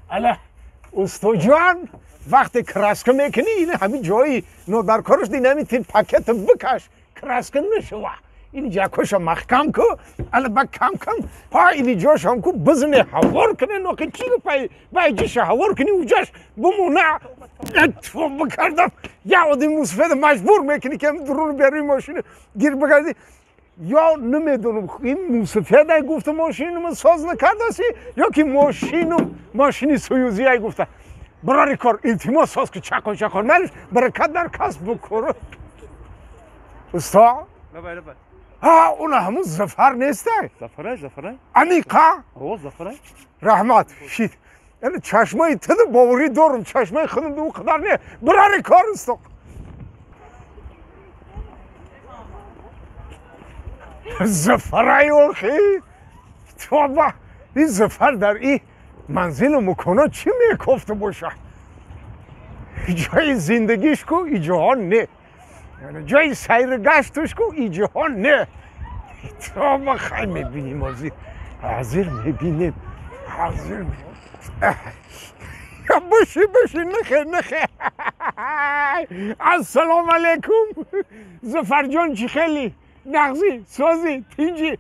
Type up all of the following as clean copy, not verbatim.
Ала устоҷон, вақте краска мекунӣ, ин ҳамин ҷои нодаркораш дин ҳамин тин пакет бикаш, краска нашава. Ин ҷакоша маҳкам ку, ала ба кам кам па ини ҷошам ку бизне ҳавор куне, ноки чи пай бай ҷиша ҳавор кунӣ, уҷаш бумона. Ту бикардам, я одим мусфед маҷбур мекунӣ ки ҳамин дуруни беруи мошина гир бигардӣ. Ё намедонам, ин мусафедай гуфта мошинам соз накардаси, ё ки мошинам мошини союзиай гуфта. Барори кор, илтимос соз ки чақон чақон нариш, баракат дар касб букор. Усто? Лабай, лабай. Ҳа, уна ҳамун Зафар нестай? Зафарай, Зафарай. Аниқа? О, Зафарай. Раҳмат, шит. Яъне чашмаи тиду боварӣ дорум, чашмаи худам ду қадар не. Барори кор, усто. Зафарай охи? Тоба, ин Зафар дар ин манзилу маконо чӣ мекофта боша? Ҷои зиндагиш ку и ҷаҳон не. Ҷои сайру гаштуш ку и ҷаҳон не. Тоба, хай мебинем ҳозир. Ҳозир мебинем. Ҳозир мебинем. Боши, боши, нахе, нахе. Ассалому алайкум. Зафарҷон, чӣ хели? Нағзӣ, созӣ, тинҷӣ.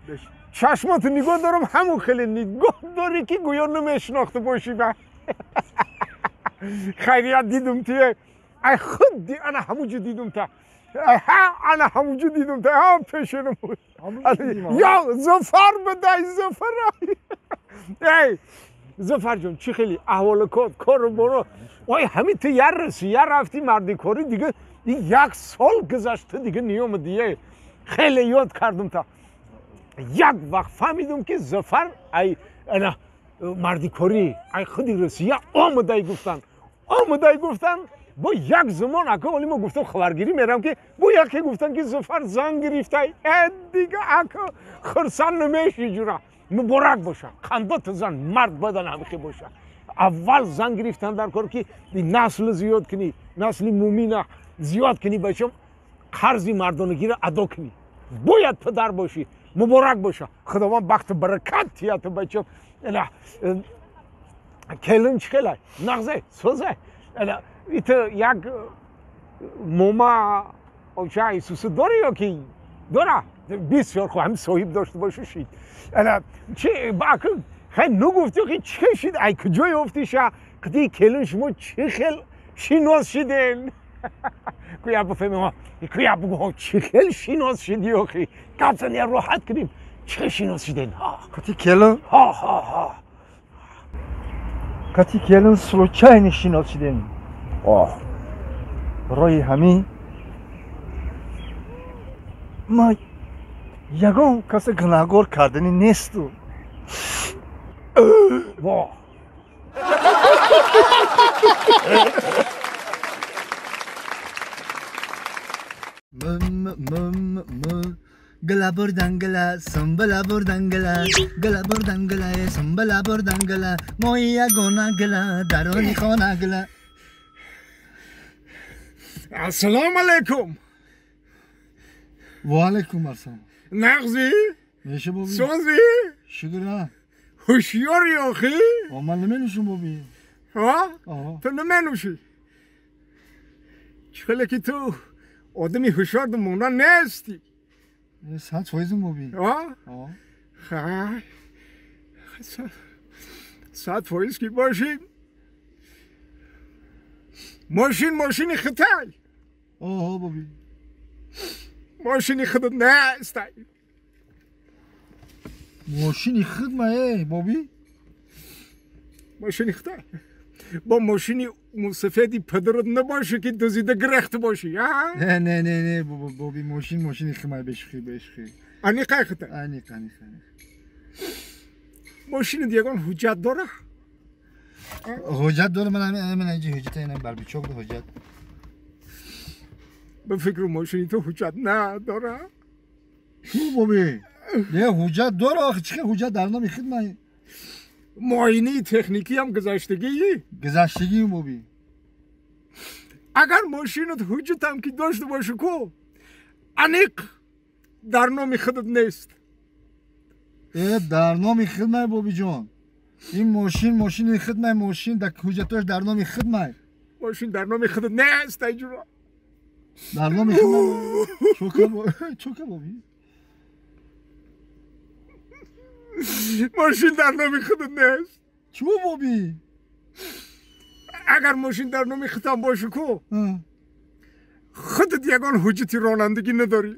Чашмоту нигоҳ дорам, ҳамон хеле нигоҳ дорӣ ки гӯё намешинохта бошӣ ба. Хайрият дидум тие. Ай худ ана ҳамуҷо дидум та. Ҳа, ана ҳамуҷо дидум та. Ҳа, пешинам буд. Ё Зафар бадай, Зафарай. Эй, Зафарҷон, чӣ хели аҳволи кор, кору боро? Ой, ҳамин ту яр Русия рафтӣ мардикорӣ, дига як сол гузашт, ту дига ниёмадие. Хеле ёд кардум та. Як вақт фаҳмидум ки Зафар ай ана мардикорӣ, ай худи Русия омадай гуфтан. Омадай гуфтан, бо як замон ака оли мо гуфтам хабаргирӣ мерам ки бо яке гуфтан ки Зафар зан гирифтай. Э дига ака хурсанд намеши ҷура. Муборак боша. Қандото зан мард бояд ҳамихе боша. Аввал зан гирифтан дар кор ки насл зиёд кунӣ, насли мумина зиёд кунӣ, бачам қарзи мардонагиро адо кунӣ. Бояд падар бошӣ. Муборак боша. Худованд бахту баракат тият бачам. Ана келин чӣ хелай? Нағзе, созе. Ана ит як мома оча Исусу дорӣ ё ки дора? Бисёр хуб, ҳамин соҳиб дошта бошӣ шид. Ана чи бак хай нагуфтӣ ки чӣ шид? Ай куҷо ёфтиша? Қити келин шумо чӣ хел шинос шиден? Куя бифаҳмем, куя бугӯ, чӣ хел шинос шидӣ охи? Гап зани роҳат кунем. Чӣ хел шинос шиден? Қити келин? Ҳа, ҳа, ҳа. Қити келин случайно шинос шидем. Оҳ. Барои ҳамин ма ягон каса гунаҳгор кардани несту. Во. м м м гала бурдангала сумбала бурдангала гала бурдангала сумбала бурдангала мои ягона гала дарони хона гала. Ассалому алайкум. Ва алайкум ассалом. Нағзӣ? Неша боби? Созӣ? Шукр. Ҳушёрӣ охӣ? Ман наменӯшам боби. Ҳа? Ту наменӯшӣ? Чӣ хеле ки ту одами ҳушёр монда нестӣ. 100% боби. Ҳа? Хай. 100% ки бошӣ. Мошин мошини хитай. Оҳо боби. Мошини худат нестай. Мошини худ ма э боби? Мошини хитай. Бо мошини мусафеди падарат набошӣ ки дузида гирехта бошӣ, а? Не, не, не, не, боби, мошин мошини худ бешухӣ, бешухӣ. Аниқай хитай? Аниқ, аниқ, аниқ. Мошинат ягон ҳуҷҷат дора? Ҳуҷҷат дора, ман ҳамин инҷа ҳуҷҷата инам барбичок ҳуҷҷат. Ба фикру мошини ту ҳуҷҷат надора? Ку боби? Не, ҳуҷҷат дора, охи чӣ ҳуҷҷат дар номи худ ман. Муоинаи техникиам гузаштагӣ? Гузаштагӣ боби. Агар мошинат ҳуҷҷатам ки дошта бошӣ ку, аниқ дар номи худат нест. Э, дар номи худ ман бобиҷон. Ин мошин мошини хидмай, мошин дар ҳуҷҷатош дар номи хидмай. Мошин дар номи худат нест, ай ҷура. Дар номи хидмай. Чока боби? Мошин дар номи худат нест. Чӯ боби? Агар мошин дар номи худам боша ку, худат ягон ҳуҷҷати ронандагӣ надорӣ.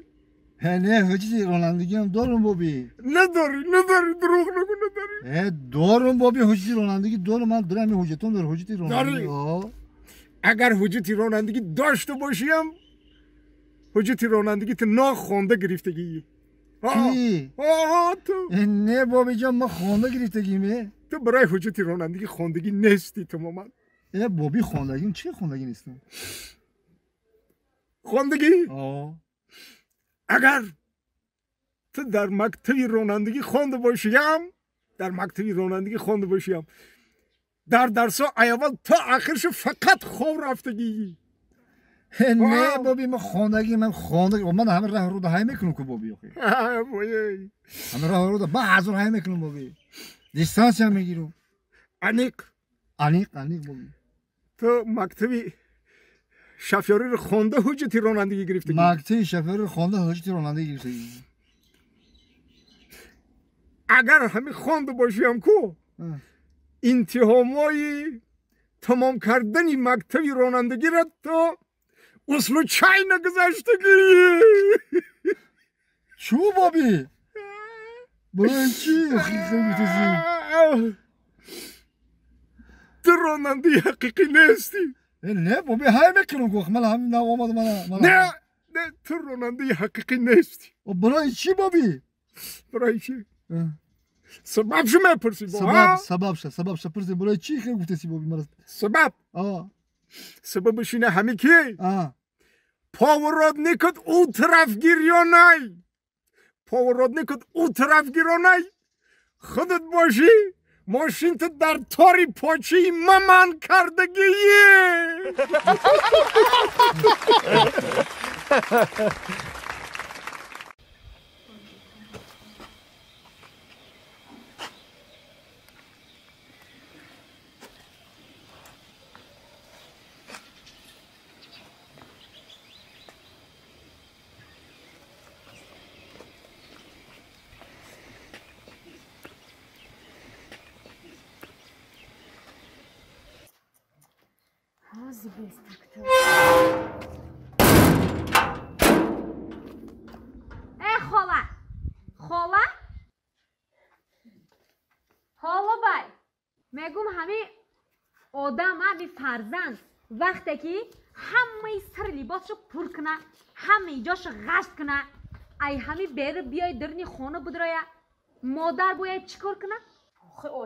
Не, ҳуҷҷати ронандагиам дорум боби. Надорӣ, надорӣ, дурӯғ нагӯ, надорӣ. Дорум боби, ҳуҷҷати ронандагӣ дорум, ман дорам ин ҳуҷҷатом дорам, ҳуҷҷати ронандагӣ. Агар ҳуҷҷати ронандагӣ дошта бошиам, ҳуҷҷати ронандагӣ ту нохонда гирифтагӣ. Кӣ? Ту. Не бобиҷон, ман хонда гирифтагим. Ту барои ҳуҷҷати ронандагӣ хондагӣ нестӣ тамоман. Боби, хондагим, чӣ хондагӣ нестам? Хондагӣ? Агар ту дар мактаби ронандагӣ хонда бошиям, дар мактаби ронандагӣ хонда бошиям, дар дарсҳо аввал то ахиршо фақат хоб рафтагӣ. Не боби, ман хондагӣ, ман хондагӣ, ман ҳама раҳ руда ҳай мекунам ку боби, охи. Ҳама раҳ руда, ман ҳазор ҳай мекунам боби. Дистанция мегирам. Аниқ? Аниқ, аниқ боби. Ту мактаби шофёриро хонда ҳуҷҷати ронандагӣ гирифтагӣ? Мактаби шофёриро хонда ҳуҷҷати ронандагӣ гирифтагӣ. Агар ҳамин хонда бошиам ку, интиҳомҳои тамом кардани мактаби ронандагиро ту случайно гузаштагӣ. Чӯ боби? Барои чӣ? Ту ронандаи ҳақиқӣ нестӣ. Не боби, ҳай мекунам ку, ман ҳамин нав омадам. Не, не, ту ронандаи ҳақиқӣ нестӣ. Барои чӣ боби? Барои чӣ? Сабабшо мепурсӣ? Сабабша, сабабша пурсӣ, барои чӣ хел гуфтаси боби мара? Сабаб? Сабабаш ина ҳамин ки поворотникат ӯ тараф гирёнай, поворотникат ӯ тараф гирёнай, худат бошӣ мошинта дар тори почаи маман кардагие. Хола, хола, хола бай. Мегум ҳами одам, ҳами фарзанд вақте ки ҳамаи сар либосшо пур куна, ҳамаи ҷошо ғашт куна, ай ҳами бери биёй дирни хона будроя, модар бояд чӣ кор куна?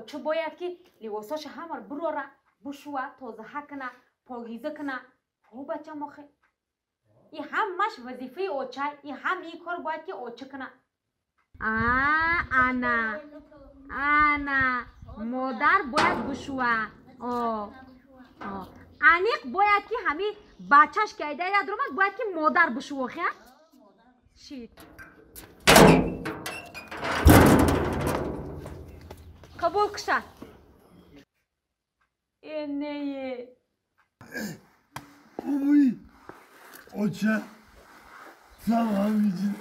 Чӣ бояд ки либосошо ҳамаро бурора, бушува, тозаҳа куна, покиза куна. О бачам, охе и ҳамаш вазифаи очай, и ҳам и кор бояд ки оча куна. Ана, ана, модар бояд бушува. Аниқ бояд ки ҳами бачаш ки айда дуромад, бояд ки модар бушува, охе. Шит. Қабул куша. Энее. Ой, оча, tamam için.